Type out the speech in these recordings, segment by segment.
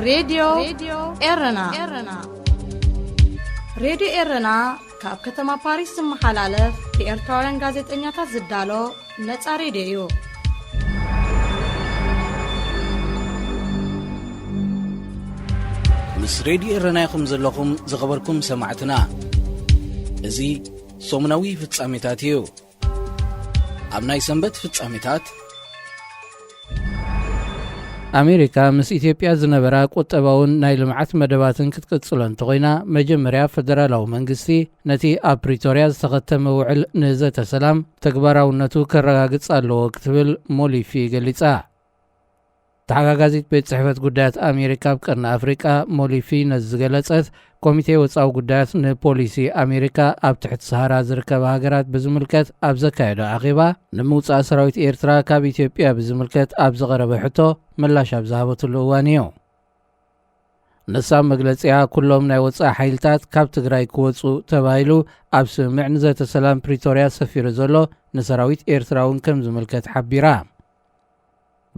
ሬድዮ ኤረና። ሬድዮ ኤረና ካብ ከተማ ፓሪስ ዝመሓላለፍ ብኤርትራውያን ጋዜጠኛታት ዝዳሎ ነጻ ሬድዮ እዩ። ምስ ሬድዮ ኤረና ኢኹም ዘለኹም ዝኸበርኩም ሰማዕትና። እዚ ሰሙናዊ ፍጻሜታት እዩ። ኣብ ናይ ሰንበት ፍጻሜታት፣ ኣሜሪካ ምስ ኢትዮጵያ ዝነበራ ቁጠባውን ናይ ልምዓት መደባትን ክትቅጽሎ እንተኾይና፣ መጀመርያ ፈደራላዊ መንግስቲ ነቲ ኣብ ፕሪቶርያ ዝተኸተመ ውዕል ንዘተ ሰላም ተግባራውነቱ ከረጋግጽ ኣለዎ ክትብል ሞሊፊ ገሊጻ። ተሓጋጋዚት ቤት ጽሕፈት ጉዳያት ኣሜሪካ ኣብ ቀርኒ ኣፍሪቃ ሞሊፊ ነዚ ዝገለጸት፣ ኮሚቴ ወጻዊ ጉዳያት ንፖሊሲ ኣሜሪካ ኣብ ትሕቲ ሰሃራ ዝርከባ ሃገራት ብዝምልከት ኣብ ዘካየዶ ኣኼባ፣ ንምውጻእ ሰራዊት ኤርትራ ካብ ኢትዮጵያ ብዝምልከት ኣብ ዝቐረበ ሕቶ ምላሽ ኣብ ዝሃበትሉ እዋን እዩ። ንሳ ኣብ መግለጺኣ፣ ኩሎም ናይ ወጻኢ ሓይልታት ካብ ትግራይ ክወጹ ተባሂሉ ኣብ ስምምዕ ንዘተ ሰላም ፕሪቶርያ ሰፊሩ ዘሎ ንሰራዊት ኤርትራ እውን ከም ዝምልከት ሓቢራ።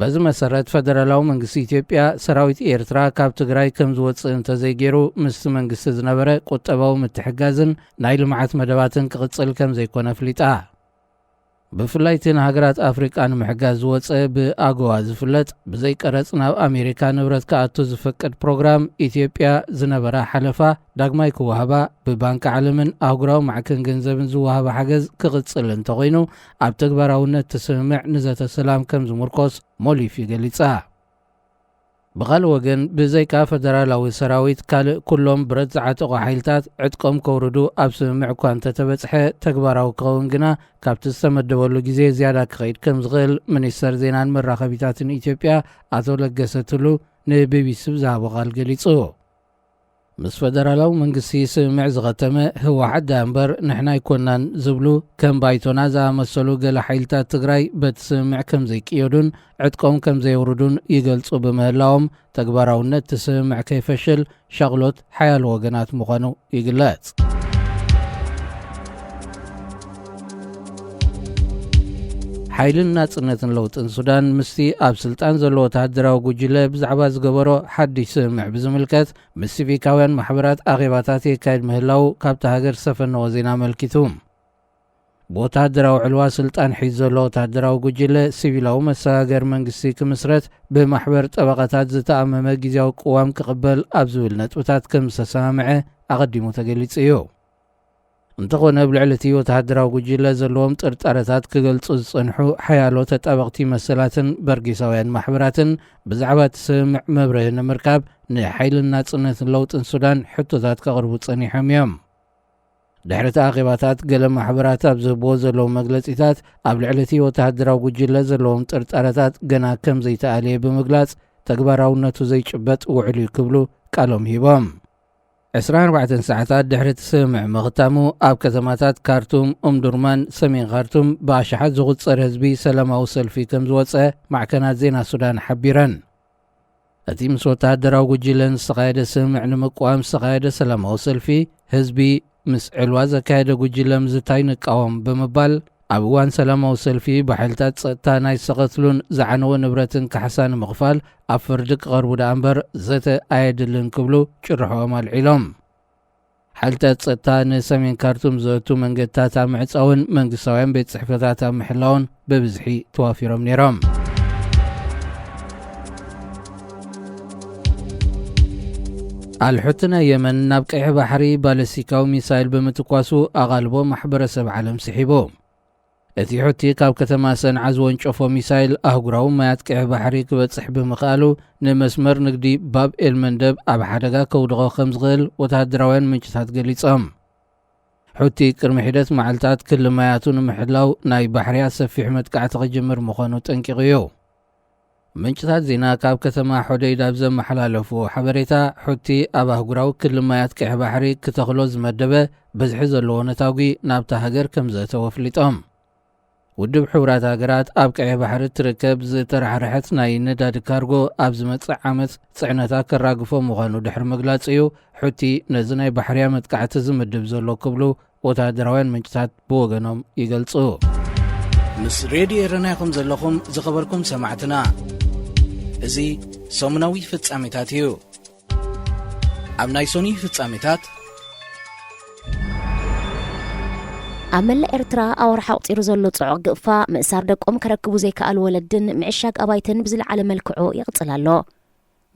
በዚ መሰረት፣ ፈደራላዊ መንግስቲ ኢትዮጵያ ሰራዊት ኤርትራ ካብ ትግራይ ከም ዝወጽእ እንተዘይገይሩ፣ ምስቲ መንግስቲ ዝነበረ ቁጠባዊ ምትሕጋዝን ናይ ልምዓት መደባትን ክቕጽል ከም ዘይኮነ ኣፍሊጣ። ብፍላይ እቲ ንሃገራት ኣፍሪቃ ንምሕጋዝ ዝወጸ ብኣጎዋ ዝፍለጥ ብዘይ ቀረጽ ናብ ኣሜሪካ ንብረት ክኣቱ ዝፈቅድ ፕሮግራም፣ ኢትዮጵያ ዝነበራ ሓለፋ ዳግማይ ክወሃባ፣ ብባንኪ ዓለምን ኣህጉራዊ ማዕከን ገንዘብን ዝወሃባ ሓገዝ ክቕጽል እንተኾይኑ፣ ኣብ ተግባራውነት እቲ ስምምዕ ንዘተ ሰላም ከም ዝምርኮስ ሞሊፊ ገሊጻ። ብኻልእ ወገን፣ ብዘይካ ፈደራላዊ ሰራዊት፣ ካልእ ኩሎም ብረት ዝዓጠቑ ሓይልታት ዕጥቆም ከውርዱ ኣብ ስምምዕ እኳ እንተተበጽሐ፣ ተግባራዊ ክኸውን ግና ካብቲ ዝተመደበሉ ግዜ ዝያዳ ክኸይድ ከም ዝኽእል ሚኒስተር ዜናን መራኸቢታትን ኢትዮጵያ ኣቶ ለገሰ ቱሉ ንቢቢሲ ብዝሃቦ ቃል ገሊጹ። ምስ ፈደራላዊ መንግስቲ ስምምዕ ዝኸተመ ህወሓት ደኣ እምበር ንሕና ኣይኮናን ዝብሉ ከም ባይቶና ዝኣመሰሉ ገለ ሓይልታት ትግራይ በቲ ስምምዕ ከም ዘይቅየዱን ዕጥቆም ከም ዘየውርዱን ይገልጹ ብምህላዎም፣ ተግባራውነት እቲ ስምምዕ ከይፈሽል ሻቕሎት ሓያሎ ወገናት ምዃኑ ይግለጽ። ሓይልን ናጽነትን ለውጥን ሱዳን ምስቲ ኣብ ስልጣን ዘሎ ወተሃደራዊ ጉጅለ ብዛዕባ ዝገበሮ ሓድሽ ስምምዕ ብዝምልከት ምስ ሲቪካውያን ማሕበራት ኣኼባታት የካይድ ምህላዉ ካብታ ሃገር ዝተፈነወ ዜና ኣመልኪቱ። ብወተሃደራዊ ዕልዋ ስልጣን ሒዙ ዘሎ ወተሃደራዊ ጉጅለ፣ ሲቪላዊ መሰጋገሪ መንግስቲ ክምስረት፣ ብማሕበር ጠበቓታት ዝተኣመመ ግዝያዊ ቅዋም ክቕበል ኣብ ዝብል ነጥብታት ከም ዝተሰማምዐ ኣቐዲሙ ተገሊጹ እዩ። እንተኾነ፣ ኣብ ልዕሊ እቲ ወተሃደራዊ ጉጅለ ዘለዎም ጥርጣረታት ክገልጹ ዝጸንሑ ሓያሎ ተጣበቕቲ መሰላትን በርጌሳውያን ማሕበራትን፣ ብዛዕባ እቲ ስምምዕ መብርሂ ንምርካብ ንሓይልን ናጽነትን ለውጥን ሱዳን ሕቶታት ከቕርቡ ጸኒሖም እዮም። ድሕሪ እቲ ኣኼባታት፣ ገለ ማሕበራት ኣብ ዝህብዎ ዘለዉ መግለጺታት፣ ኣብ ልዕሊ እቲ ወተሃደራዊ ጉጅለ ዘለዎም ጥርጣረታት ገና ከም ዘይተኣልየ ብምግላጽ፣ ተግባራውነቱ ዘይጭበጥ ውዕል እዩ ክብሉ ቃሎም ሂቦም። ዕስራን ኣርባዕተን ሰዓታት ድሕሪ እቲ ስምምዕ ምኽታሙ፣ ኣብ ከተማታት ካርቱም፣ ኡምዱርማን ሰሜን ካርቱም ብኣሽሓት ዝቑጸር ህዝቢ ሰላማዊ ሰልፊ ከም ዝወጸ ማዕከናት ዜና ሱዳን ሓቢረን። እቲ ምስ ወተሃደራዊ ጉጅለን ዝተኻየደ ስምምዕ ንምቅዋም ዝተኻየደ ሰላማዊ ሰልፊ፣ ህዝቢ ምስ ዕልዋ ዘካየደ ጉጅለ ምዝታይ ንቃወም ብምባል፣ ኣብ እዋን ሰላማዊ ሰልፊ ብሓይልታት ጸጥታ ናይ ዝተቐትሉን ዝዓነወ ንብረትን ካሕሳ ንምኽፋል ኣብ ፍርዲ ክቐርቡ ደኣ እምበር ዘተ ኣየድልን ክብሉ ጭርሖኦም ኣልዒሎም። ሓይልታት ጸጥታ ንሰሜን ካርቱም ዘእቱ መንገድታት ኣብ ምዕጻውን መንግስታውያን ቤት ጽሕፈታት ኣብ ምሕላውን ብብዝሒ ተዋፊሮም ነይሮም። ኣልሑቲ ናይ የመን ናብ ቀይሕ ባሕሪ ባለስቲካዊ ሚሳይል ብምትኳሱ ኣቓልቦ ማሕበረሰብ ዓለም ስሒቡ። እቲ ሑቲ ካብ ከተማ ሰንዓ ዝወንጨፎ ሚሳይል ኣህጉራዊ ማያት ቀይሕ ባሕሪ ክበጽሕ ብምኽኣሉ፣ ንመስመር ንግዲ ባብ ኤል መንደብ ኣብ ሓደጋ ከውድቖ ከም ዝኽእል ወተሃደራውያን ምንጭታት ገሊጾም። ሑቲ ቅድሚ ሒደት መዓልታት ክሊ ማያቱ ንምሕላው ናይ ባሕርያ ሰፊሕ መጥቃዕቲ ክጅምር ምዃኑ ጠንቂቑ እዩ። ምንጭታት ዜና ካብ ከተማ ሖደይድ ኣብ ዘመሓላለፍዎ ሓበሬታ፣ ሑቲ ኣብ ኣህጉራዊ ክሊ ማያት ቀይሕ ባሕሪ ክተኽሎ ዝመደበ ብዝሒ ዘለዎ ነታጒ ናብታ ሃገር ከም ዘእተወ ኣፍሊጦም። ውድብ ሕቡራት ሃገራት ኣብ ቀይሕ ባሕሪ እትርከብ ዝተራሕረሐት ናይ ነዳዲ ካርጎ ኣብ ዝመጽእ ዓመት ጽዕነታ ከራግፎ ምዃኑ ድሕሪ ምግላጽ እዩ፣ ሑቲ ነዚ ናይ ባሕርያ መጥቃዕቲ ዝምድብ ዘሎ ክብሉ ወተሃደራውያን ምንጭታት ብወገኖም ይገልጹ። ምስ ሬድዮ ኤረና ኢኹም ዘለኹም ዝኸበርኩም ሰማዕትና። እዚ ሰሙናዊ ፍጻሜታት እዩ። ኣብ ናይ ሶኒ ፍጻሜታት። ኣብ መላእ ኤርትራ ኣዋርሕ ኣቑጺሩ ዘሎ ጽዑቕ ግፋ፣ ምእሳር ደቆም ከረክቡ ዘይከኣሉ ወለድን ምዕሻግ ኣባይትን ብዝለዓለ መልክዑ ይቕጽል ኣሎ።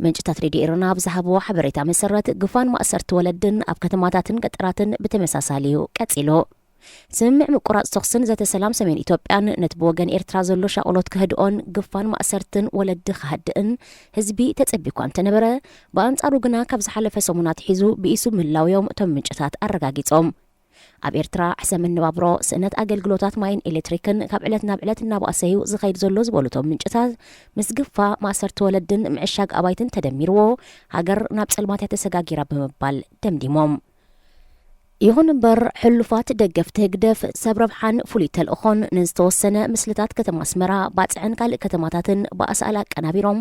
ምንጭታት ሬድዮ ኤረና ኣብ ዝሃብዎ ሓበሬታ መሰረት፣ ግፋን ማእሰርቲ ወለድን ኣብ ከተማታትን ገጠራትን ብተመሳሳሊ እዩ ቀጺሉ። ስምምዕ ምቁራጽ ተኹስን ዘተ ሰላም ሰሜን ኢትዮጵያን ነቲ ብወገን ኤርትራ ዘሎ ሻቕሎት ክህድኦን ግፋን ማእሰርትን ወለዲ ክሃድእን ህዝቢ ተጸቢኳ እንተነበረ፣ ብኣንጻሩ ግና ካብ ዝሓለፈ ሰሙን ኣትሒዙ ብኢሱ ምህላውዮም እቶም ምንጭታት ኣረጋጊጾም። ኣብ ኤርትራ ሕሰም መነባብሮ፣ ስእነት ኣገልግሎታት ማይን ኤሌክትሪክን ካብ ዕለት ናብ ዕለት እናባእሰዩ ዝኸይድ ዘሎ ዝበሉ እቶም ምንጭታት፣ ምስ ግፋ ማእሰርቲ ወለድን ምዕሻግ ኣባይትን ተደሚርዎ፣ ሃገር ናብ ጸልማት እያ ተሰጋጊራ ብምባል ደምዲሞም። ይኹን እምበር፣ ሕሉፋት ደገፍቲ ህግደፍ ሰብ ረብሓን ፍሉይ ተልእኾን ንዝተወሰነ ምስልታት ከተማ ኣስመራ፣ ባጽዕን ካልእ ከተማታትን ብኣሳእል ኣቀናቢሮም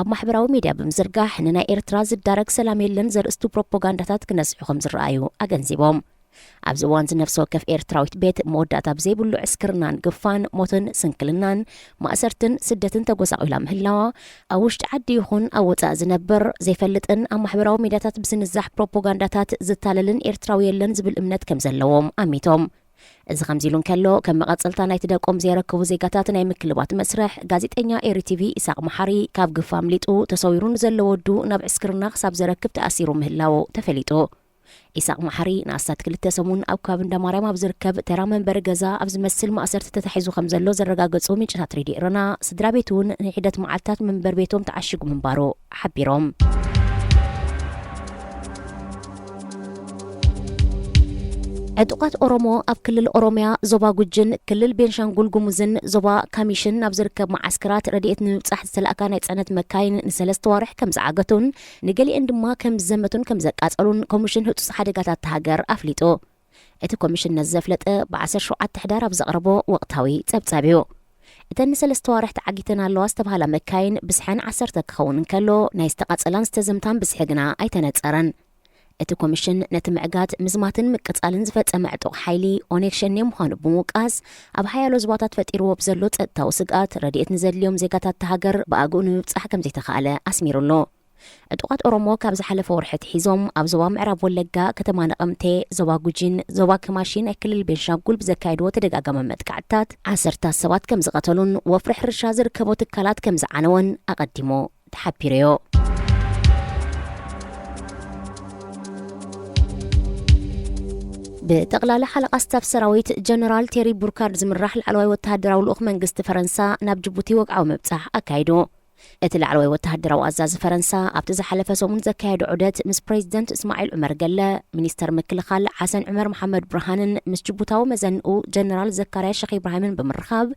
ኣብ ማሕበራዊ ሚድያ ብምዝርጋሕ፣ ንናይ ኤርትራ ዝዳረግ ሰላም የለን ዘርእስቱ ፕሮፓጋንዳታት ክነስሑ ከም ዝረኣዩ ኣገንዚቦም። ኣብዚ እዋን እዚ ነፍሲ ወከፍ ኤርትራዊት ቤት መወዳእታ ብዘይብሉ ዕስክርናን ግፋን፣ ሞትን ስንክልናን፣ ማእሰርትን ስደትን ተጎሳቒላ ምህላዋ፣ ኣብ ውሽጢ ዓዲ ይኹን ኣብ ወጻኢ ዝነብር፣ ዘይፈልጥን ኣብ ማሕበራዊ ሚድያታት ብዝንዛሕ ፕሮፓጋንዳታት ዝታለልን ኤርትራዊ የለን ዝብል እምነት ከም ዘለዎም ኣሚቶም። እዚ ከምዚ ኢሉ እንከሎ፣ ከም መቐጸልታ ናይቲ ደቆም ዘየረክቡ ዜጋታት ናይ ምክልባት መስርሕ፣ ጋዜጠኛ ኤሪ ቲቪ ኢሳቕ መሓሪ ካብ ግፋ ኣምሊጡ ተሰዊሩ ንዘሎ ወዱ ናብ ዕስክርና ክሳብ ዘረክብ ተኣሲሩ ምህላዉ ተፈሊጡ። ኢሳቕ መሓሪ ንኣስታት ክልተ ሰሙን ኣብ ከባቢ እንዳ ማርያም ኣብ ዝርከብ ተራ መንበሪ ገዛ ኣብ ዝመስል ማእሰርቲ ተታሒዙ ከም ዘሎ ዘረጋገጹ ምንጭታት ሬድዮ ኤረና፣ ስድራ ቤት እውን ንሒደት መዓልታት መንበሪ ቤቶም ተዓሺጉ ምንባሩ ሓቢሮም። ዕጡቓት ኦሮሞ ኣብ ክልል ኦሮምያ ዞባ ጉጅን ክልል ቤንሻንጉል ጉሙዝን ዞባ ካሚሽን ናብ ዝርከብ መዓስከራት ረድኤት ንምብጻሕ ዝተላእካ ናይ ጽዕነት መካይን ንሰለስተ ዋርሕ ከም ዝዓገቱን ንገሊአን ድማ ከም ዝዘመቱን ከም ዘቃጸሉን ኮሚሽን ህጹጽ ሓደጋታት እታ ሃገር ኣፍሊጡ። እቲ ኮሚሽን ነዚ ዘፍለጠ ብ ዓሰርተ ሸውዓተ ሕዳር ኣብ ዘቕረቦ ወቕታዊ ጸብጻብ እዩ። እተን ንሰለስተ ዋርሕ ተዓጊተን ኣለዋ ዝተባህላ መካይን ብዝሐን ዓሰርተ ክኸውን እንከሎ፣ ናይ ዝተቓጸላን ዝተዘምታን ብዝሒ ግና ኣይተነጸረን። እቲ ኮሚሽን ነቲ ምዕጋት፣ ምዝማትን ምቅጻልን ዝፈጸመ ዕጡቕ ሓይሊ ኦነግ ሸኔ ምዃኑ ብምውቃስ፣ ኣብ ሓያሎ ዞባታት ፈጢርዎ ብዘሎ ጸጥታዊ ስግኣት፣ ረድኤት ንዘድልዮም ዜጋታት እታ ሃገር ብኣግኡ ንምብጻሕ ከም ዘይተኻእለ ኣስሚሩሉ። ዕጡቓት ኦሮሞ ካብ ዝሓለፈ ወርሒ ኣትሒዞም ኣብ ዞባ ምዕራብ ወለጋ፣ ከተማ ነቐምቴ፣ ዞባ ጉጂን ዞባ ከማሺን ናይ ክልል ቤንሻንጉል ብዘካየድዎ ተደጋጋሚ መጥቃዕትታት ዓሰርታት ሰባት ከም ዝቐተሉን ወፍሪ ሕርሻ ዝርከቦ ትካላት ከም ዝዓነወን ኣቐዲሙ ተሓቢሩዮ። ብጠቕላላ ሓለቓ ስታፍ ሰራዊት ጀነራል ቴሪ ቡርካርድ ዝምራሕ ላዕለዋይ ወተሃደራዊ ልኡኽ መንግስቲ ፈረንሳ ናብ ጅቡቲ ወግዓዊ ምብጻሕ ኣካይዱ። እቲ ላዕለዋይ ወተሃደራዊ ኣዛዚ ፈረንሳ ኣብቲ ዝሓለፈ ሰሙን ዘካየዶ ዑደት ምስ ፕሬዚደንት እስማዒል ዑመር ገለ፣ ሚኒስተር ምክልኻል ሓሰን ዑመር መሓመድ ብርሃንን ምስ ጅቡታዊ መዘንኡ ጀነራል ዘካርያ ሸኽ ኢብራሂምን ብምርኻብ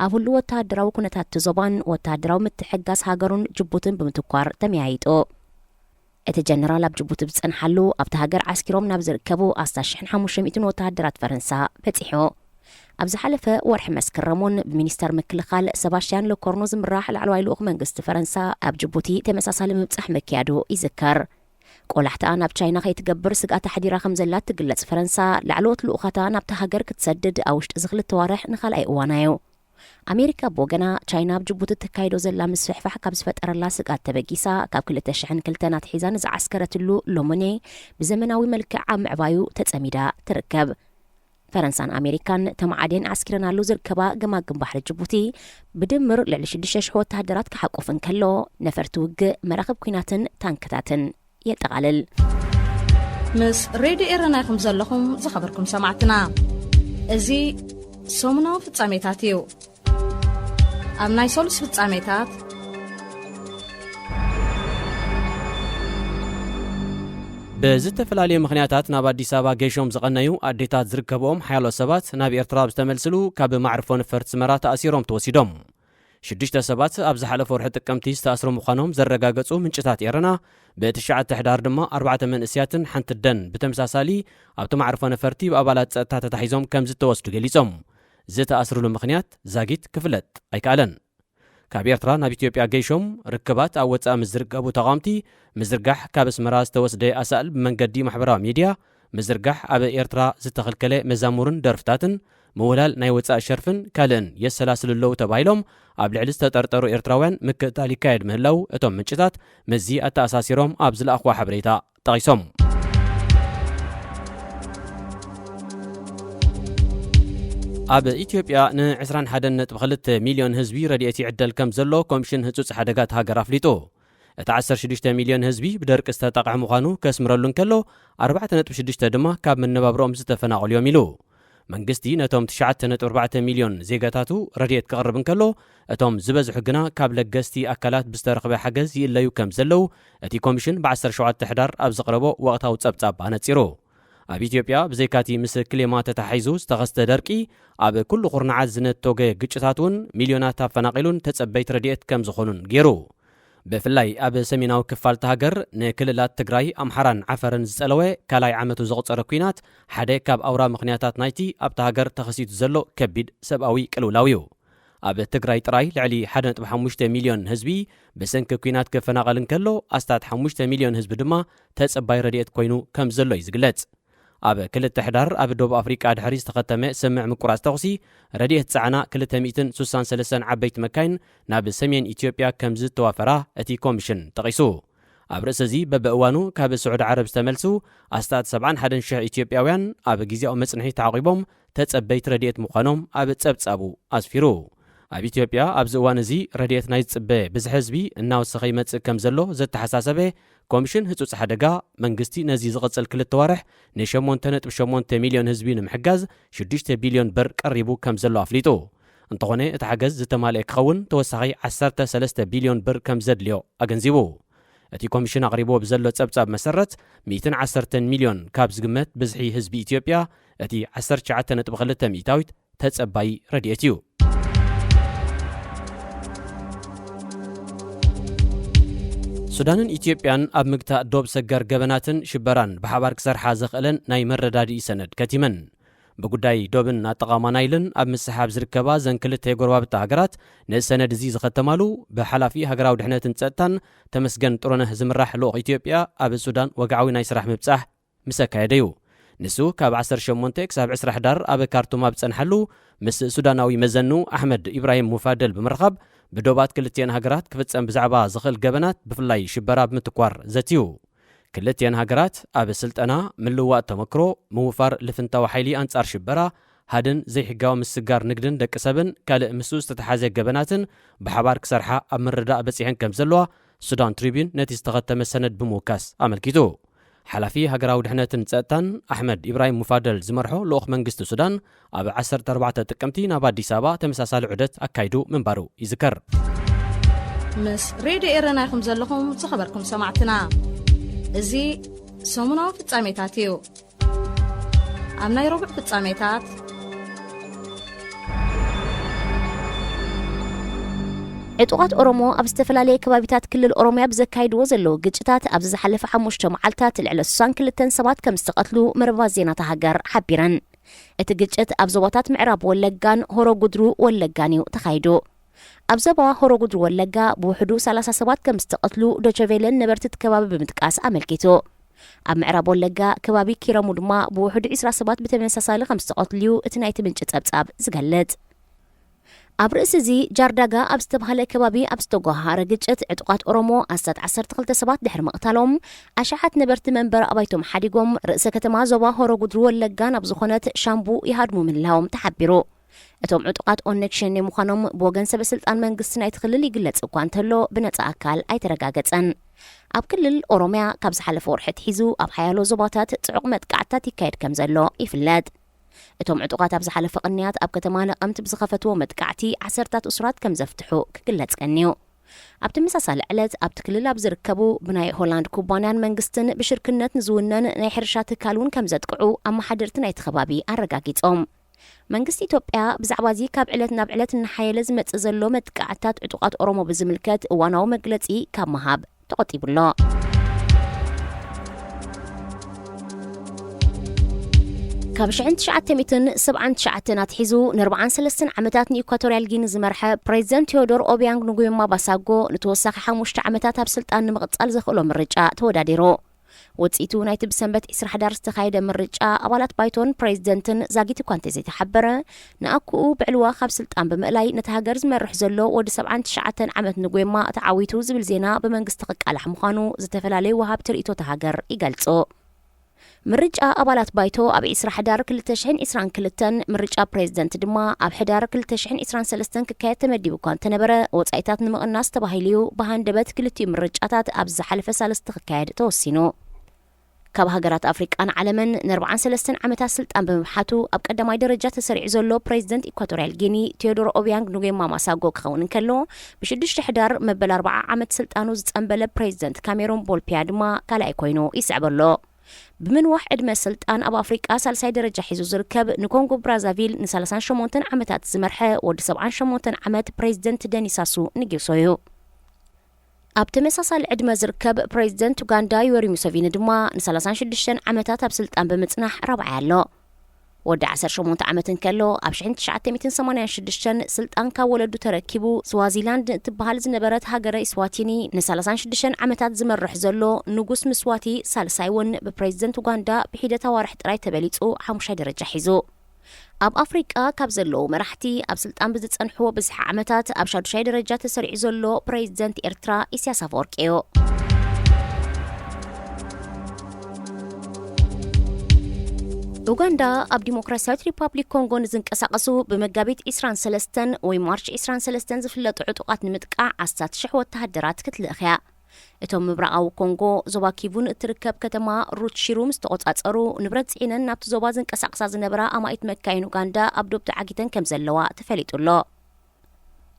ኣብ ህሉው ወተሃደራዊ ኩነታት እቲ ዞባን ወተሃደራዊ ምትሕግጋዝ ሃገሩን ጅቡትን ብምትኳር ተመያይጡ። እቲ ጀነራል ኣብ ጅቡቲ ብዝጸንሓሉ ኣብቲ ሃገር ዓስኪሮም ናብ ዝርከቡ ኣስታት ሽሕን ሓሙሽተ ሚእትን ወተሃደራት ፈረንሳ በጺሑ። ኣብ ዝሓለፈ ወርሒ መስከረም እውን ብሚኒስተር ምክልኻል ሰባስቲያን ሎኮርኖ ዝምራሕ ላዕለዋይ ልኡኽ መንግስቲ ፈረንሳ ኣብ ጅቡቲ ተመሳሳሊ ምብጻሕ ምክያዱ ይዝከር። ቆላሕታኣ ናብ ቻይና ከይትገብር ስግኣት ኣሕዲራ ከም ዘላ እትግለጽ ፈረንሳ፣ ላዕለዎት ልኡኻታ ናብታ ሃገር ክትሰድድ ኣብ ውሽጢ እዚ ክልተ ዋርሕ ንኻልኣይ እዋና እዩ። ኣሜሪካ ብወገና፣ ቻይና ኣብ ጅቡቲ እተካይዶ ዘላ ምስፍሕፋሕ ካብ ዝፈጠረላ ስግኣት ተበጊሳ፣ ካብ ክልተ ሽሕን ክልተን ኣትሒዛ ንዝዓስከረትሉ ሎሞኔ ብዘመናዊ መልክዕ ኣብ ምዕባዩ ተጸሚዳ ትርከብ። ፈረንሳን ኣሜሪካን ተማዓድየን ዓስኪረናሉ ዝርከባ ገማግም ባሕሪ ጅቡቲ ብድምር ልዕሊ ሽዱሽተ ሽሕ ወተሃደራት ክሓቁፍ እንከሎ፣ ነፈርቲ ውግእ፣ መራኽብ ኲናትን ታንክታትን የጠቓልል። ምስ ሬድዮ ኤረና ኢኹም ዘለኹም ዝኸበርኩም ሰማዕትና። እዚ ሰሙናዊ ፍጻሜታት እዩ። ኣብ ናይ ሰሉስ ፍጻሜታት፣ ብዝተፈላለየ ምኽንያታት ናብ ኣዲስ ኣበባ ገይሾም ዝቐነዩ ኣዴታት ዝርከብኦም ሓያሎ ሰባት ናብ ኤርትራ ኣብ ዝተመልስሉ ካብ ማዕርፎ ነፈርቲ ኣስመራ ተኣሲሮም ተወሲዶም። ሽዱሽተ ሰባት ኣብ ዝሓለፈ ወርሒ ጥቅምቲ ዝተኣስሩ ምዃኖም ዘረጋገጹ ምንጭታት ኤረና፣ ብትሽዓተ ሕዳር ድማ ኣርባዕተ መንእስያትን ሓንቲ ኣደን ብተመሳሳሊ ኣብቲ ማዕርፎ ነፈርቲ ብኣባላት ጸጥታ ተታሒዞም ከም ዝተወስዱ ገሊጾም። ዝተኣስሩሉ ምኽንያት ዛጊት ክፍለጥ ኣይከኣለን። ካብ ኤርትራ ናብ ኢትዮጵያ ገይሾም ርክባት ኣብ ወጻኢ ምስ ዝርከቡ ተቓወምቲ ምዝርጋሕ ካብ ኣስመራ ዝተወስደ ኣሳእል ብመንገዲ ማሕበራዊ ሚድያ ምዝርጋሕ ኣብ ኤርትራ ዝተኸልከለ መዛሙርን ደርፍታትን፣ ምውላል ናይ ወጻኢ ሸርፍን ካልእን የሰላስሉ ኣለዉ ተባሂሎም ኣብ ልዕሊ ዝተጠርጠሩ ኤርትራውያን ምክትታል ይካየድ ምህላው እቶም ምንጭታት ምስዚ ኣተኣሳሲሮም ኣብ ዝለኣኽዎ ሓበሬታ ጠቒሶም። ኣብ ኢትዮጵያ ን ዕስራን ሓደን ነጥቢ ክልተ ሚልዮን ህዝቢ ረድኤት ይዕደል ከም ዘሎ ኮሚሽን ህጹጽ ሓደጋት ሃገር ኣፍሊጡ። እቲ ዓሰርተ ሽዱሽተ ሚልዮን ህዝቢ ብደርቂ ዝተጠቕዐ ምዃኑ ከስምረሉ እንከሎ፣ ኣርባዕተ ነጥቢ ሽዱሽተ ድማ ካብ መነባብሮኦም ዝተፈናቐሉ እዮም ኢሉ። መንግስቲ ነቶም ትሽዓተ ነጥቢ ኣርባዕተ ሚልዮን ዜጋታቱ ረድኤት ከቕርብ እንከሎ፣ እቶም ዝበዝሑ ግና ካብ ለገስቲ ኣካላት ብዝተረኽበ ሓገዝ ይእለዩ ከም ዘለዉ እቲ ኮሚሽን ብ ዓሰርተ ሸውዓተ ሕዳር ኣብ ዘቕረቦ ወቕታዊ ጸብጻብ ኣነጺሩ። ኣብ ኢትዮጵያ ብዘይካቲ ምስ ክሌማ ተተሓሒዙ ዝተኸስተ ደርቂ፣ ኣብ ኩሉ ኩርናዓት ዝነቶገ ግጭታት እውን ሚልዮናት ኣፈናቒሉን ተጸበይቲ ረድኤት ከም ዝኾኑን ገይሩ። ብፍላይ ኣብ ሰሜናዊ ክፋል እታ ሃገር ንክልላት ትግራይ፣ ኣምሓራን ዓፈርን ዝጸለወ ካልኣይ ዓመቱ ዘቑጸረ ኲናት ሓደ ካብ ኣውራ ምኽንያታት ናይቲ ኣብታ ሃገር ተኸሲቱ ዘሎ ከቢድ ሰብኣዊ ቅልውላው እዩ። ኣብ ትግራይ ጥራይ ልዕሊ ሓደ ነጥቢ ሓሙሽተ ሚልዮን ህዝቢ ብሰንኪ ኲናት ክፈናቐል እንከሎ፣ ኣስታት ሓሙሽተ ሚልዮን ህዝቢ ድማ ተጸባይ ረድኤት ኮይኑ ከም ዘሎ እዩ ዝግለጽ። ኣብ ክልተ ሕዳር ኣብ ደቡብ ኣፍሪቃ ድሕሪ ዝተኸተመ ስምዕ ምቁራጽ ተኹሲ፣ ረድኤት ዝጸዓና ክልተ ሚእትን ስሳን ሰለስተን ዓበይቲ መካይን ናብ ሰሜን ኢትዮጵያ ከም ዝተዋፈራ እቲ ኮሚሽን ጠቒሱ። ኣብ ርእሲ እዚ፣ በብእዋኑ ካብ ስዑዲ ዓረብ ዝተመልሱ ኣስታት ሰብዓን ሓደን ሽሕ ኢትዮጵያውያን ኣብ ግዜያዊ መጽንሒ ተዓቒቦም ተጸበይቲ ረድኤት ምዃኖም ኣብ ጸብጻቡ ኣስፊሩ። ኣብ ኢትዮጵያ ኣብዚ እዋን እዚ ረድኤት ናይ ዝጽበ ብዝሒ ህዝቢ እናወሰኸ ይመጽእ ከም ዘሎ ዘተሓሳሰበ ኮሚሽን ህጹጽ ሓደጋ፣ መንግስቲ ነዚ ዝቕጽል ክልተ ዋርሕ ንሸሞንተ ነጥቢ ሸሞንተ ሚልዮን ህዝቢ ንምሕጋዝ ሽዱሽተ ቢልዮን ብር ቀሪቡ ከም ዘሎ ኣፍሊጡ። እንተኾነ፣ እቲ ሓገዝ ዝተማልአ ክኸውን ተወሳኺ ዓሰርተ ሰለስተ ቢልዮን ብር ከም ዘድልዮ ኣገንዚቡ። እቲ ኮሚሽን ኣቕሪብዎ ብዘሎ ጸብጻብ መሰረት፣ ሚእትን ዓሰርተን ሚልዮን ካብ ዝግመት ብዝሒ ህዝቢ ኢትዮጵያ፣ እቲ ዓሰርተ ትሽዓተ ነጥቢ ክልተ ሚእታዊት ተጸባዪ ረድኤት እዩ። ሱዳንን ኢትዮጵያን ኣብ ምግታእ ዶብ ሰገር ገበናትን ሽበራን ብሓባር ክሰርሓ ዘኽእለን ናይ መረዳድኢ ሰነድ ከቲመን። ብጉዳይ ዶብን ኣጠቓቕማ ናይልን ኣብ ምስሓብ ዝርከባ እዘን ክልተ ጎረባብቲ ሃገራት፣ ነዚ ሰነድ እዚ ዝኸተማሉ ብሓላፊ ሃገራዊ ድሕነትን ጸጥታን ተመስገን ጥሩነህ ዝምራሕ ልኡኽ ኢትዮጵያ ኣብ ሱዳን ወግዓዊ ናይ ስራሕ ምብጻሕ ምስ ኣካየደ እዩ። ንሱ ካብ ዓሰርተ ሸሞንተ ክሳብ ዕስራ ሕዳር ኣብ ካርቱም ኣብ ዝጸንሓሉ፣ ምስ ሱዳናዊ መዘኑ ኣሕመድ ኢብራሂም ሙፋደል ብምርኻብ፣ ብዶባት ክልቲኤን ሃገራት ክፍጸም ብዛዕባ ዝኽእል ገበናት፣ ብፍላይ ሽበራ ብምትኳር ዘትዩ። ክልቲኤን ሃገራት ኣብ ስልጠና፣ ምልውዋጥ ተመክሮ፣ ምውፋር ልፍንታዊ ሓይሊ ኣንጻር ሽበራ፣ ሃድን ዘይሕጋዊ ምስግጋር ንግድን ደቂ ሰብን ካልእ ምስኡ ዝተተሓዘ ገበናትን ብሓባር ክሰርሓ ኣብ ምርዳእ በጺሐን ከም ዘለዋ ሱዳን ትሪቢዩን ነቲ ዝተኸተመ ሰነድ ብምውካስ ኣመልኪቱ። ሓላፊ ሃገራዊ ድሕነትን ጸጥታን ኣሕመድ ኢብራሂም ሙፋደል ዝመርሖ ልኡኽ መንግስቲ ሱዳን ኣብ ዓሰርተ ኣርባዕተ ጥቅምቲ ናብ ኣዲስ ኣበባ ተመሳሳሊ ዑደት ኣካይዱ ምንባሩ ይዝከር። ምስ ሬድዮ ኤረና ኢኹም ዘለኹም ዝኸበርኩም ሰማዕትና። እዚ ሰሙናዊ ፍጻሜታት እዩ። ኣብ ናይ ረቡዕ ፍጻሜታት፣ ዕጡቓት ኦሮሞ ኣብ ዝተፈላለየ ከባቢታት ክልል ኦሮምያ ብዘካይድዎ ዘለዉ ግጭታት፣ ኣብዚ ዝሓለፈ ሓሙሽተ መዓልታት ልዕሊ ስሳን ክልተን ሰባት ከም ዝተቐትሉ መርበባት ዜና እታ ሃገር ሓቢረን። እቲ ግጭት ኣብ ዞባታት ምዕራብ ወለጋን ሆሮ ጉድሩ ወለጋን እዩ ተኻይዱ። ኣብ ዞባ ሆሮ ጉድሩ ወለጋ ብውሕዱ ሰላሳ ሰባት ከም ዝተቐትሉ ዶቸቬለን ነበርቲ እቲ ከባቢ ብምጥቃስ ኣመልኪቱ። ኣብ ምዕራብ ወለጋ ከባቢ ኪረሙ ድማ ብውሕዱ ዕስራ ሰባት ብተመሳሳሊ ከም ዝተቐትሉ እዩ እቲ ናይቲ ምንጪ ጸብጻብ ዝገልጽ። ኣብ ርእሲ እዚ፣ ጃርዳጋ ኣብ ዝተባህለ ከባቢ ኣብ ዝተጓሃረ ግጭት፣ ዕጡቓት ኦሮሞ ኣስታት ዓሰርተ ክልተ ሰባት ድሕሪ ምቕታሎም፣ ኣሽሓት ነበርቲ መንበሪ ኣባይቶም ሓዲጎም፣ ርእሰ ከተማ ዞባ ሆሮ ጉድሩ ወለጋ ናብ ዝኾነት ሻምቡ ይሃድሙ ምህላዎም ተሓቢሩ። እቶም ዕጡቓት ኦነግ ሸኔ ምዃኖም ብወገን ሰበ ስልጣን መንግስቲ ናይቲ ክልል ይግለጽ እኳ እንተሎ፣ ብነጻ ኣካል ኣይተረጋገጸን። ኣብ ክልል ኦሮምያ ካብ ዝሓለፈ ወርሒ ኣትሒዙ ኣብ ሓያሎ ዞባታት ጽዑቕ መጥቃዕትታት ይካየድ ከም ዘሎ ይፍለጥ። እቶም ዕጡቓት ኣብ ዝሓለፈ ቅንያት ኣብ ከተማ ነቐምት ብዝኸፈትዎ መጥቃዕቲ ዓሰርታት እሱራት ከም ዘፍትሑ ክግለጽ ቀንዩ። ኣብ ተመሳሳሊ ዕለት ኣብቲ ክልል ኣብ ዝርከቡ ብናይ ሆላንድ ኩባንያን መንግስትን ብሽርክነት ንዝውነን ናይ ሕርሻ ትካል እውን ከም ዘጥቅዑ ኣመሓደርቲ ናይቲ ከባቢ ኣረጋጊጾም። መንግስቲ ኢትዮጵያ ብዛዕባ እዚ ካብ ዕለት ናብ ዕለት እናሓየለ ዝመጽእ ዘሎ መጥቃዕትታት ዕጡቓት ኦሮሞ ብዝምልከት እዋናዊ መግለጺ ካብ ምሃብ ተቖጢቡ ኣሎ። ካብ ሽሕን ትሽዓተ ሚእትን ሰብዓን ትሽዓተን ኣትሒዙ ንኣርባዓን ሰለስተን ዓመታት ንኢኳቶርያል ጊኒ ዝመርሐ ፕሬዚደንት ቴዎዶር ኦቢያንግ ንጉየማ ባሳጎ ንተወሳኺ ሓሙሽተ ዓመታት ኣብ ስልጣን ንምቕጻል ዘኽእሎ ምርጫ ተወዳዲሩ። ውፅኢቱ ናይቲ ብሰንበት ዕስራ ሕዳር ዝተኻየደ ምርጫ ኣባላት ባይቶን ፕሬዚደንትን ዛጊት እኳ እንተዘይተሓበረ፣ ንኣኩኡ ብዕልዋ ካብ ስልጣን ብምእላይ ነቲ ሃገር ዝመርሕ ዘሎ ወዲ ሰብዓን ትሽዓተን ዓመት ንጎማ ተዓዊቱ ዝብል ዜና ብመንግስቲ ክቃላሕ ምዃኑ ዝተፈላለዩ ወሃብቲ ርእይቶ እታ ሃገር ይገልጹ። ምርጫ ኣባላት ባይቶ ኣብ ዕስራ ሕዳር ክልተ ሽሕን ዕስራን ክልተን፣ ምርጫ ፕሬዚደንት ድማ ኣብ ሕዳር ክልተ ሽሕን ዕስራን ሰለስተን ክካየድ ተመዲቡ እኳ እንተነበረ፣ ወጻኢታት ንምቕናስ ተባሂሉ እዩ ብሃንደበት ክልቲኡ ምርጫታት ኣብ ዝሓለፈ ሳልስቲ ክካየድ ተወሲኑ። ካብ ሃገራት ኣፍሪቃን ዓለምን ንኣርባዓን ሰለስተን ዓመታት ስልጣን ብምብሓቱ ኣብ ቀዳማይ ደረጃ ተሰሪዑ ዘሎ ፕሬዚደንት ኢኳቶርያል ጊኒ ቴዎዶሮ ኦቢያንግ ኑጌማ ማሳጎ ክኸውን እንከሎ፣ ብሽዱሽተ ሕዳር መበል ኣርብዓ ዓመት ስልጣኑ ዝጸንበለ ፕሬዚደንት ካሜሮን ቦልፒያ ድማ ካልኣይ ኮይኑ ይስዕበሎ። ብምንዋሕ ዕድመ ስልጣን ኣብ ኣፍሪቃ ሳልሳይ ደረጃ ሒዙ ዝርከብ ንኮንጎ ብራዛቪል ንሰላሳን ሸሞንተን ዓመታት ዝመርሐ ወዲ ሰብዓን ሸሞንተን ዓመት ፕሬዚደንት ደኒ ሳሱ ንጊሶ እዩ። ኣብ ተመሳሳሊ ዕድመ ዝርከብ ፕሬዚደንት ኡጋንዳ ዮወሪ ሙሰቪኒ ድማ ንሰላሳን ሽዱሽተን ዓመታት ኣብ ስልጣን ብምጽናሕ ራብዓይ ኣሎ። ወዲ ዓሰርተ ሸሞንተ ዓመት እንከሎ ኣብ ሽሕን ትሽዓተ ሚእትን ሰማንያን ሽዱሽተን ስልጣን ካብ ወለዱ ተረኪቡ፣ ስዋዚላንድ እትበሃል ዝነበረት ሃገረ ኢስዋቲኒ ንሰላሳን ሽዱሽተን ዓመታት ዝመርሕ ዘሎ ንጉስ ምስዋቲ ሳልሳይ እውን ብፕሬዚደንት ኡጋንዳ ብሒደት ኣዋርሕ ጥራይ ተበሊጹ ሓሙሻይ ደረጃ ሒዙ። ኣብ ኣፍሪቃ ካብ ዘለዉ መራሕቲ ኣብ ስልጣን ብዝጸንሕዎ ብዝሒ ዓመታት ኣብ ሻዱሻይ ደረጃ ተሰሪዑ ዘሎ ፕሬዚደንት ኤርትራ ኢሳያስ ኣፈወርቂ እዩ። ኡጋንዳ ኣብ ዲሞክራሲያዊት ሪፓብሊክ ኮንጎ ንዝንቀሳቐሱ ብመጋቢት ዕስራን ሰለስተን ወይ ማርች ዕስራን ሰለስተን ዝፍለጡ ዕጡቓት ንምጥቃዕ ኣስታት ሽሕ ወተሃደራት ክትልእኽ እያ። እቶም ምብራቓዊ ኮንጎ ዞባ ኪቡን እትርከብ ከተማ ሩትሺሩ ምስ ተቖጻጸሩ፣ ንብረት ጽዒነን ናብቲ ዞባ ዝንቀሳቐሳ ዝነበራ ኣማኢት መካይን ኡጋንዳ ኣብ ዶብ ተዓጊተን ከም ዘለዋ ተፈሊጡ ኣሎ።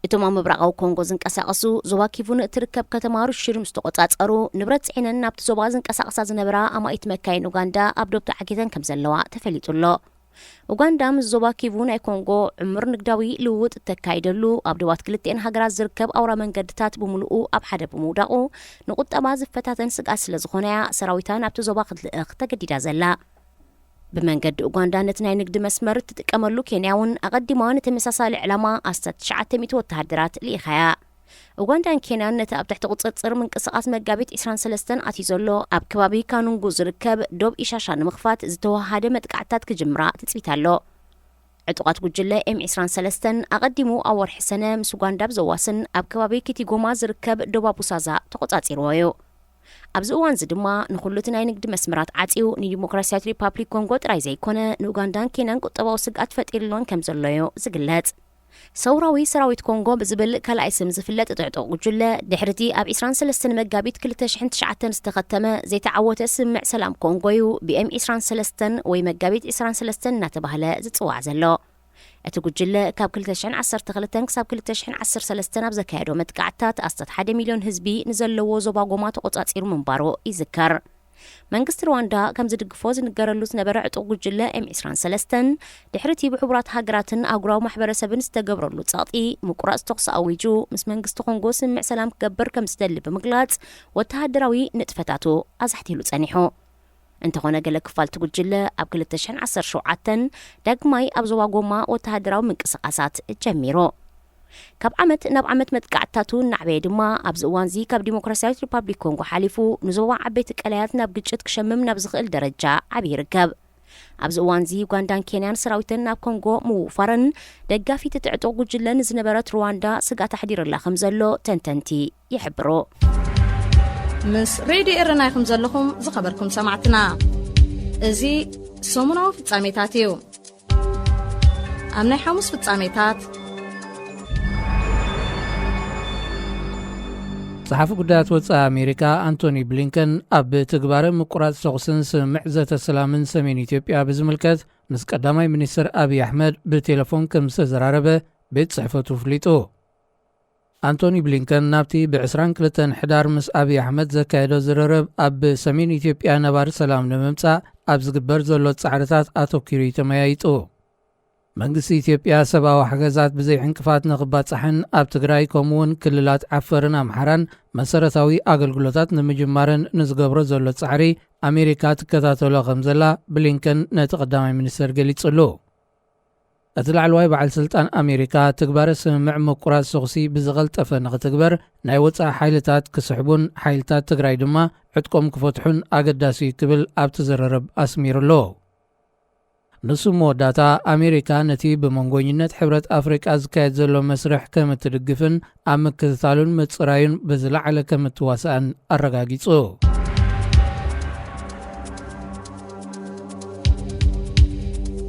እቶም ኣብ ምብራቓዊ ኮንጎ ዝንቀሳቐሱ ዞባ ኪቡን እትርከብ ከተማ ሩትሺሩ ምስ ተቖጻጸሩ፣ ንብረት ጽዒነን ናብቲ ዞባ ዝንቀሳቐሳ ዝነበራ ኣማኢት መካይን ኡጋንዳ ኣብ ዶብ ተዓጊተን ከም ዘለዋ ተፈሊጡ ኣሎ። ኡጋንዳ ምስ ዞባ ኪቩ ናይ ኮንጎ ዕሙር ንግዳዊ ልውውጥ እተካይደሉ፣ ኣብ ዶባት ክልቲኤን ሃገራት ዝርከብ ኣውራ መንገድታት ብምሉኡ ኣብ ሓደ ብምውዳቑ፣ ንቁጠባ ዝፈታተን ስግኣት ስለ ዝኾነያ፣ ሰራዊታ ናብቲ ዞባ ክትልእኽ ተገዲዳ ዘላ። ብመንገዲ ኡጋንዳ ነቲ ናይ ንግዲ መስመር እትጥቀመሉ ኬንያ እውን፣ ኣቐዲማ ንተመሳሳሊ ዕላማ ኣስታት ትሽዓተ ሚእቲ ወተሃደራት ልኢኻያ። ኡጋንዳን ኬንያን ነቲ ኣብ ትሕቲ ቁጽጽር ምንቅስቓስ መጋቢት ዕስራን ሰለስተን ኣትዩ ዘሎ ኣብ ከባቢ ካኑንጉ ዝርከብ ዶብ ኢሻሻ ንምኽፋት ዝተወሃሃደ መጥቃዕትታት ክጅምራ ትጽቢት ኣሎ። ዕጡቓት ጉጅለ ኤም ዕስራን ሰለስተን ኣቐዲሙ ኣብ ወርሒ ሰነ ምስ ኡጋንዳ ኣብ ዘዋስን ኣብ ከባቢ ኪቲጎማ ዝርከብ ዶብ ኣቡሳዛ ተቖጻጺርዎ እዩ። ኣብዚ እዋንዚ ድማ ንኹሉ እቲ ናይ ንግዲ መስመራት ዓጽዩ ንዲሞክራሲያዊት ሪፓብሊክ ኮንጎ ጥራይ ዘይኮነ ንኡጋንዳን ኬንያን ቁጠባዊ ስግኣት ፈጢርሎን ከም ዘሎ እዩ ዝግለጽ። ሰውራዊ ሰራዊት ኮንጎ ብዝብል ካልኣይ ስም ዝፍለጥ ጥዕጡቕ ጉጅለ፣ ድሕሪቲ ኣብ ዕስራን ሰለስተን መጋቢት ክልተ ሽሕን ትሽዓተን ዝተኸተመ ዘይተዓወተ ስምምዕ ሰላም ኮንጎ እዩ ብኤም ዕስራን ሰለስተን ወይ መጋቢት ዕስራን ሰለስተን እናተባህለ ዝጽዋዕ ዘሎ። እቲ ጉጅለ ካብ ክልተ ሽሕን ዓሰርተ ክልተን ክሳብ ክልተ ሽሕን ዓሰርተ ሰለስተን ኣብ ዘካየዶ መጥቃዕትታት ኣስታት ሓደ ሚልዮን ህዝቢ ንዘለዎ ዞባ ጎማ ተቖጻጺሩ ምንባሩ ይዝከር። መንግስቲ ሩዋንዳ ከም ዝድግፎ ዝንገረሉ ዝነበረ ዕጡቕ ጉጅለ ኤም ዕስራን ሰለስተን፣ ድሕሪቲ ብሕቡራት ሃገራትን ኣህጉራዊ ማሕበረሰብን ዝተገብረሉ ጸቕጢ፣ ምቁራጽ ተኹሲ ኣዊጁ፣ ምስ መንግስቲ ኮንጎ ስምምዕ ሰላም ክገብር ከም ዝደሊ ብምግላጽ፣ ወተሃደራዊ ንጥፈታቱ ኣዛሕቲሉ ጸኒሑ። እንተኾነ፣ ገለ ክፋልቲ ጉጅለ ኣብ ክልተ ሽሕን ዓሰርተ ሸውዓተን ዳግማይ ኣብ ዞባ ጎማ ወተሃደራዊ ምንቅስቓሳት ጀሚሩ። ካብ ዓመት ናብ ዓመት መጥቃዕትታቱ እናዕበየ ድማ፣ ኣብዚ እዋንዚ ካብ ዲሞክራሲያዊት ሪፓብሊክ ኮንጎ ሓሊፉ ንዞባ ዓበይቲ ቀላያት ናብ ግጭት ክሸምም ናብ ዝኽእል ደረጃ ዓብዩ ይርከብ። ኣብዚ እዋንዚ ዩጋንዳን ኬንያን ሰራዊተን ናብ ኮንጎ ምውፋረን፣ ደጋፊት እቲ ዕጡቕ ጉጅለ ንዝነበረት ሩዋንዳ ስግኣት ኣሕዲርላ ከም ዘሎ ተንተንቲ ይሕብሩ። ምስ ሬድዮ ኤረና ኢኹም ዘለኹም ዝኸበርኩም ሰማዕትና። እዚ ሰሙናዊ ፍጻሜታት እዩ። ኣብ ናይ ሓሙስ ፍጻሜታት፣ ጸሓፊ ጉዳያት ወጻኢ ኣሜሪካ ኣንቶኒ ብሊንከን ኣብ ትግባረ ምቁራጽ ተኹስን ስምምዕ ዘተ ሰላምን ሰሜን ኢትዮጵያ ብዝምልከት ምስ ቀዳማይ ሚኒስትር ኣብይ ኣሕመድ ብቴሌፎን ከም ዝተዘራረበ ቤት ጽሕፈቱ ኣፍሊጡ። ኣንቶኒ ብሊንከን ናብቲ ብ ዕስራን ክልተን ሕዳር ምስ ኣብይ ኣሕመድ ዘካየዶ ዝርርብ ኣብ ሰሜን ኢትዮጵያ ነባሪ ሰላም ንምምጻእ ኣብ ዝግበር ዘሎ ጻዕርታት ኣተኲሩ እዩ ተመያይጡ። መንግስቲ ኢትዮጵያ ሰብኣዊ ሓገዛት ብዘይ ዕንቅፋት ንኽባጻሕን ኣብ ትግራይ ከምኡውን ክልላት ዓፈርን ኣምሓራን መሰረታዊ ኣገልግሎታት ንምጅማርን ንዝገብሮ ዘሎ ጻዕሪ ኣሜሪካ ትከታተሎ ከም ዘላ ብሊንከን ነቲ ቀዳማይ ሚኒስተር ገሊጹሉ። እቲ ላዕለዋይ በዓል ስልጣን ኣሜሪካ ትግባረ ስምምዕ ምቁራጽ ተኹሲ ብዝቐልጠፈ ንኽትግበር ናይ ወጻኢ ሓይልታት ክስሕቡን ሓይልታት ትግራይ ድማ ዕጥቆም ክፈትሑን ኣገዳሲ እዩ ክብል ኣብቲ ዝርርብ ኣስሚሩ ኣሎ። ንሱ መወዳእታ ኣሜሪካ ነቲ ብመንጎኝነት ሕብረት ኣፍሪቃ ዝካየድ ዘሎ መስርሕ ከም እትድግፍን ኣብ ምክትታሉን ምጽራዩን ብዝለዓለ ከም እትዋስኣን ኣረጋጊጹ።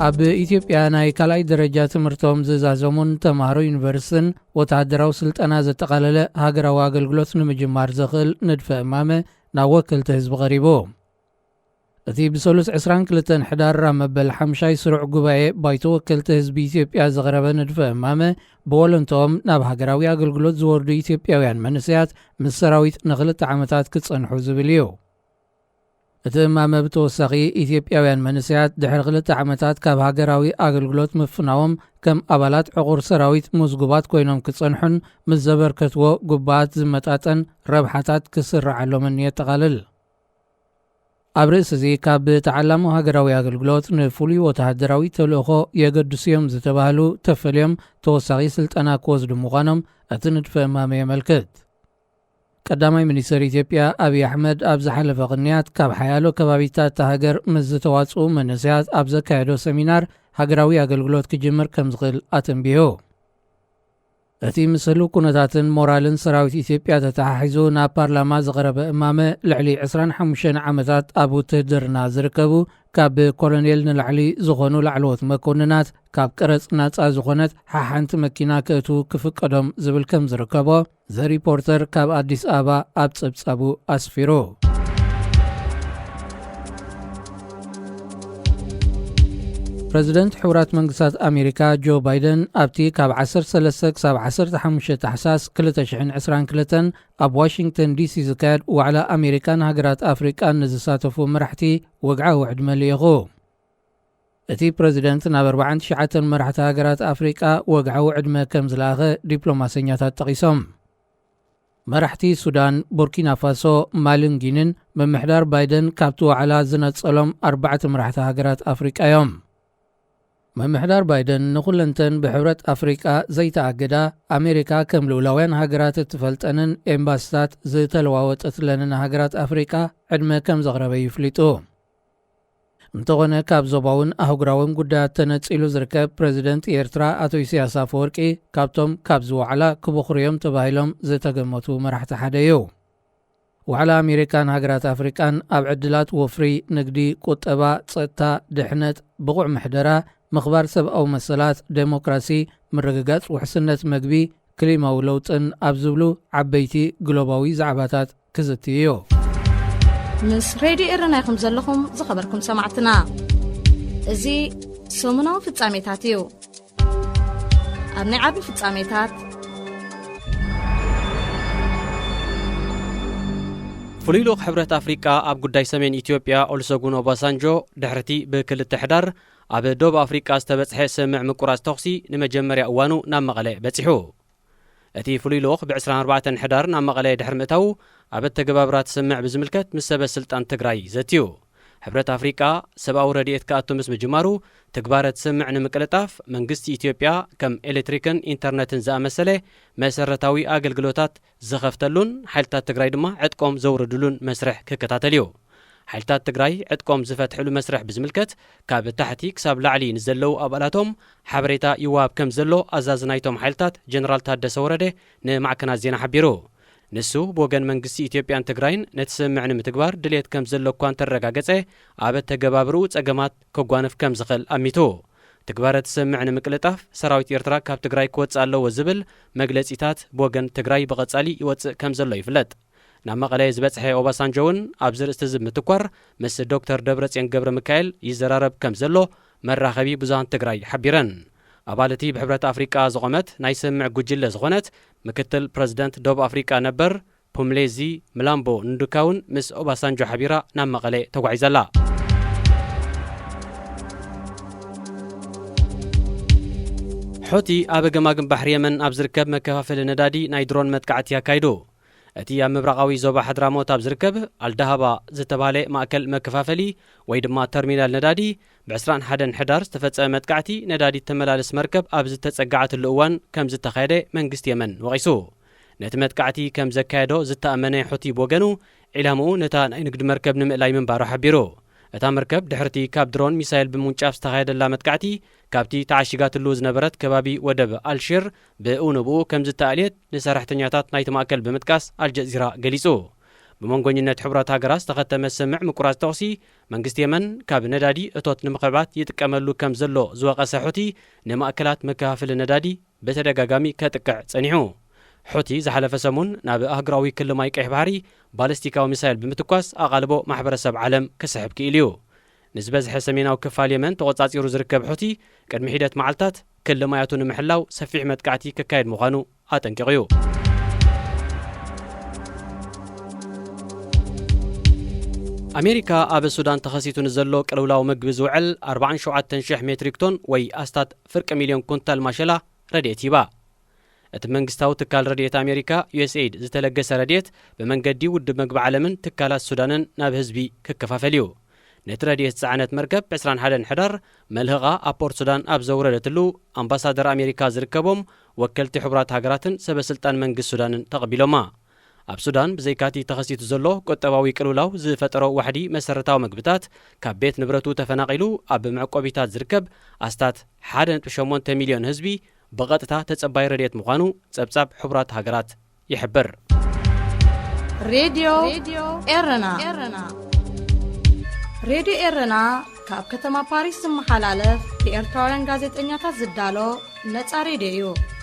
ኣብ ኢትዮጵያ ናይ ካልኣይ ደረጃ ትምህርቶም ዝዛዘሙን ተምሃሮ ዩኒቨርሲቲን ወተሃደራዊ ስልጠና ዘጠቓለለ ሃገራዊ ኣገልግሎት ንምጅማር ዘኽእል ንድፈ እማመ ናብ ወከልቲ ህዝቢ ቀሪቡ። እቲ ብሰሉስ ዕስራን ክልተን ሕዳር ኣብ መበል ሓምሻይ ስሩዕ ጉባኤ ባይቶ ወከልቲ ህዝቢ ኢትዮጵያ ዝቐረበ ንድፈ እማመ ብወለንትኦም ናብ ሃገራዊ ኣገልግሎት ዝወርዱ ኢትዮጵያውያን መንእሰያት ምስ ሰራዊት ንኽልተ ዓመታት ክጸንሑ ዝብል እዩ። እቲ እማመ ብተወሳኺ ኢትዮጵያውያን መንእሰያት ድሕሪ ክልተ ዓመታት ካብ ሃገራዊ ኣገልግሎት ምፍናዎም ከም ኣባላት ዕቑር ሰራዊት ምዝጉባት ኮይኖም ክጸንሑን ምስ ዘበርከትዎ ጉባኣት ዝመጣጠን ረብሓታት ክስርዓሎምን የጠቓልል። ኣብ ርእሲ እዚ ካብ ተዓላሞ ሃገራዊ ኣገልግሎት ንፍሉይ ወተሃደራዊ ተልእኾ የገድሱ እዮም ዝተባህሉ ተፈልዮም ተወሳኺ ስልጠና ክወስዱ ምዃኖም እቲ ንድፈ እማመ የመልክት። ቀዳማይ ሚኒስትር ኢትዮጵያ ኣብይ ኣሕመድ ኣብ ዝሓለፈ ቅንያት ካብ ሓያሎ ከባቢታት እታ ሃገር ምስ ዝተዋጽኡ መንእሰያት ኣብ ዘካየዶ ሰሚናር ሃገራዊ ኣገልግሎት ክጅምር ከም ዝኽእል ኣተንቢሁ። እቲ ምስ ህሉው ኩነታትን ሞራልን ሰራዊት ኢትዮጵያ ተተሓሒዙ ናብ ፓርላማ ዝቐረበ እማመ ልዕሊ ዕስራን ሓሙሽተን ዓመታት ኣብ ውትህድርና ዝርከቡ ካብ ኮሎኔል ንላዕሊ ዝኾኑ ላዕለዎት መኮንናት ካብ ቀረጽ ናጻ ዝኾነት ሓሓንቲ መኪና ክእትዉ ክፍቀዶም ዝብል ከም ዝርከቦ ዘ ሪፖርተር ካብ ኣዲስ ኣበባ ኣብ ጸብጻቡ ኣስፊሩ። ፕረዚደንት ሕቡራት መንግስታት ኣሜሪካ ጆ ባይደን ኣብቲ ካብ ዓሰርተ ሰለስተ ክሳብ ዓሰርተ ሓሙሽተ ታሕሳስ ክልተ ሽሕን ዕስራን ክልተን ኣብ ዋሽንግተን ዲሲ ዝካየድ ዋዕላ ኣሜሪካን ሃገራት ኣፍሪቃን ንዝሳተፉ መራሕቲ ወግዓዊ ዕድመ ልኢኹ። እቲ ፕረዚደንት ናብ ኣርባዓን ትሽዓተን መራሕቲ ሃገራት ኣፍሪቃ ወግዓዊ ዕድመ ከም ዝለኣኸ ዲፕሎማሰኛታት ጠቒሶም። መራሕቲ ሱዳን፣ ቡርኪና ፋሶ፣ ማልን ጊኒን ምምሕዳር ባይደን ካብቲ ዋዕላ ዝነጸሎም ኣርባዕተ መራሕቲ ሃገራት ኣፍሪቃ እዮም። ምምሕዳር ባይደን ንኹለንተን ብሕብረት ኣፍሪቃ ዘይተኣገዳ ኣሜሪካ ከም ልኡላውያን ሃገራት እትፈልጠንን ኤምባስታት ዝተለዋወጠትለንን ሃገራት ኣፍሪቃ ዕድመ ከም ዘቕረበ እዩ ፍሊጡ። እንተኾነ ካብ ዞባውን ኣህጉራውን ጉዳያት ተነጺሉ ዝርከብ ፕረዚደንት ኤርትራ ኣቶ ኢሳያስ ኣፈወርቂ ካብቶም ካብዚ ዋዕላ ክበኹሩ እዮም ተባሂሎም ዝተገመቱ መራሕቲ ሓደ እዩ። ዋዕላ ኣሜሪካን ሃገራት ኣፍሪቃን ኣብ ዕድላት ወፍሪ፣ ንግዲ፣ ቁጠባ፣ ጸጥታ፣ ድሕነት፣ ብቑዕ ምሕደራ፣ ምኽባር ሰብኣዊ መሰላት፣ ዴሞክራሲ፣ ምርግጋጽ ውሕስነት መግቢ፣ ክሊማዊ ለውጥን ኣብ ዝብሉ ዓበይቲ ግሎባዊ ዛዕባታት ክዝቲ እዩ። ምስ ሬድዮ ኤረና ኢኹም ዘለኹም ዝኸበርኩም ሰማዕትና። እዚ ሰሙናዊ ፍጻሜታት እዩ። ኣብ ናይ ዓቢ ፍጻሜታት ፍሉይ ልኡኽ ሕብረት ኣፍሪቃ ኣብ ጉዳይ ሰሜን ኢትዮጵያ ኦሉሰጉን ኦባሳንጆ ድሕርቲ ብክልተ ሕዳር ኣብ ደቡብ ኣፍሪቃ ዝተበጽሐ ስምምዕ ምቁራጽ ተኹሲ ንመጀመርያ እዋኑ ናብ መቐለ በጺሑ። እቲ ፍሉይ ልኡኽ ብ ዕስራን ኣርባዕተን ሕዳር ናብ መቐለ ድሕሪ ምእታዉ ኣብ ኣተገባብራ እቲ ስምምዕ ብዝምልከት ምስ ሰበ ስልጣን ትግራይ ዘትዩ። ሕብረት ኣፍሪቃ ሰብኣዊ ረድኤት ክኣቱ ምስ ምጅማሩ ትግባረ እቲ ስምምዕ ንምቅልጣፍ መንግስቲ ኢትዮጵያ ከም ኤሌክትሪክን ኢንተርነትን ዝኣመሰለ መሰረታዊ ኣገልግሎታት ዝኸፍተሉን ሓይልታት ትግራይ ድማ ዕጥቆም ዘውርድሉን መስርሕ ክከታተል እዩ። ሓይልታት ትግራይ ዕጥቆም ዝፈትሕሉ መስርሕ ብዝምልከት ካብ ታሕቲ ክሳብ ላዕሊ ንዘለዉ ኣባላቶም ሓበሬታ ይወሃብ ከም ዘሎ ኣዛዚ ናይቶም ሓይልታት ጀነራል ታደሰ ወረደ ንማዕከናት ዜና ሓቢሩ። ንሱ ብወገን መንግስቲ ኢትዮጵያን ትግራይን ነቲ ስምምዕ ንምትግባር ድልየት ከም ዘሎ እኳ እንተረጋገጸ ኣብ ኣተገባብርኡ ጸገማት ከጓንፍ ከም ዝኽእል ኣሚቱ። ትግባረ እቲ ስምምዕ ንምቅልጣፍ ሰራዊት ኤርትራ ካብ ትግራይ ክወጽእ ኣለዎ ዝብል መግለጺታት ብወገን ትግራይ ብቐጻሊ ይወጽእ ከም ዘሎ ይፍለጥ። ናብ መቐለ ዝበጽሐ ኦባሳንጆ እውን ኣብዚ ርእስቲ እዚ ብምትኳር ምስ ዶክተር ደብረጽዮን ገብረ ሚካኤል ይዘራረብ ከም ዘሎ መራኸቢ ብዙሃን ትግራይ ሓቢረን። ኣባል እቲ ብሕብረት ኣፍሪቃ ዝቖመት ናይ ስምምዕ ጉጅለ ዝኾነት ምክትል ፕረዚደንት ደቡብ ኣፍሪቃ ነበር ፑምሌዚ ምላምቦ ንዱካ እውን ምስ ኦባሳንጆ ሓቢራ ናብ መቐለ ተጓዒዛ ኣላ። ሑቲ ኣብ ገማግም ባሕሪ የመን ኣብ ዝርከብ መከፋፈሊ ነዳዲ ናይ ድሮን መጥቃዕቲ ኣካይዱ። እቲ ኣብ ምብራቓዊ ዞባ ሓድራሞት ኣብ ዝርከብ ኣልዳሃባ ዝተባህለ ማእከል መከፋፈሊ ወይ ድማ ተርሚናል ነዳዲ፣ ብ ዕስራን ሓደን ሕዳር ዝተፈጸመ መጥቃዕቲ ነዳዲ ተመላልስ መርከብ ኣብ ዝተጸጋዓትሉ እዋን ከም ዝተኻየደ መንግስቲ የመን ወቒሱ። ነቲ መጥቃዕቲ ከም ዘካየዶ ዝተኣመነ ሑቲ ብወገኑ፣ ዒላምኡ ነታ ናይ ንግድ መርከብ ንምእላይ ምንባሩ ሓቢሩ። እታ መርከብ ድሕርቲ ካብ ድሮን ሚሳይል ብምውንጫፍ ዝተኻየደላ መጥቃዕቲ፣ ካብቲ ተዓሺጋትሉ ዝነበረት ከባቢ ወደብ ኣልሽር ብእውንብኡ ከም ዝተኣልየት ንሰራሕተኛታት ናይቲ ማእከል ብምጥቃስ ኣልጀዚራ ገሊጹ። ብመንጎኝነት ሕቡራት ሃገራት ዝተኸተመ ስምዕ ምቁራጽ ተኹሲ፣ መንግስቲ የመን ካብ ነዳዲ እቶት ንምኽዕባት ይጥቀመሉ ከም ዘሎ ዝወቐሰ ሑቲ፣ ንማእከላት መከፋፈሊ ነዳዲ ብተደጋጋሚ ከጥቅዕ ጸኒሑ። ሑቲ ዝሓለፈ ሰሙን ናብ ኣህጉራዊ ክሊ ማይ ቀይሕ ባሕሪ ባለስቲካዊ ሚሳይል ብምትኳስ ኣቓልቦ ማሕበረሰብ ዓለም ክስሕብ ክኢሉ እዩ። ንዝበዝሐ ሰሜናዊ ክፋል የመን ተቖጻጺሩ ዝርከብ ሑቲ፣ ቅድሚ ሒደት መዓልታት ክሊ ማያቱ ንምሕላው ሰፊሕ መጥቃዕቲ ክካየድ ምዃኑ ኣጠንቂቑ እዩ። ኣሜሪካ ኣብ ሱዳን ተኸሲቱ ንዘሎ ቅልውላው ምግቢ ዝውዕል ኣርባዓን ሸውዓተን ሽሕ ሜትሪክ ቶን ወይ ኣስታት ፍርቂ ሚልዮን ኩንታል ማሸላ ረድኤት ሂባ። እቲ መንግስታዊ ትካል ረድኤት ኣሜሪካ ዩ ኤስ ኤይድ ዝተለገሰ ረድኤት ብመንገዲ ውድብ መግቢ ዓለምን ትካላት ሱዳንን ናብ ህዝቢ ክከፋፈል እዩ። ነቲ ረድኤት ዝጸዓነት መርከብ ዕስራን ሓደን ሕዳር መልህቓ ኣብ ፖርት ሱዳን ኣብ ዘውረደትሉ፣ ኣምባሳደር ኣሜሪካ ዝርከቦም ወከልቲ ሕቡራት ሃገራትን ሰበ ስልጣን መንግስቲ ሱዳንን ተቐቢሎማ። ኣብ ሱዳን ብዘይካቲ ተኸሲቱ ዘሎ ቁጠባዊ ቅልውላው ዝፈጠሮ ዋሕዲ መሰረታዊ መግብታት፣ ካብ ቤት ንብረቱ ተፈናቒሉ ኣብ መዕቆቢታት ዝርከብ ኣስታት ሓደ ነጥቢ ሸሞንተ ሚልዮን ህዝቢ ብቐጥታ ተጸባይ ረድኤት ምዃኑ ጸብጻብ ሕቡራት ሃገራት ይሕብር። ሬድዮ ኤረና። ሬድዮ ኤረና ካብ ከተማ ፓሪስ ዝመሓላለፍ ብኤርትራውያን ጋዜጠኛታት ዝዳሎ ነጻ ሬድዮ እዩ።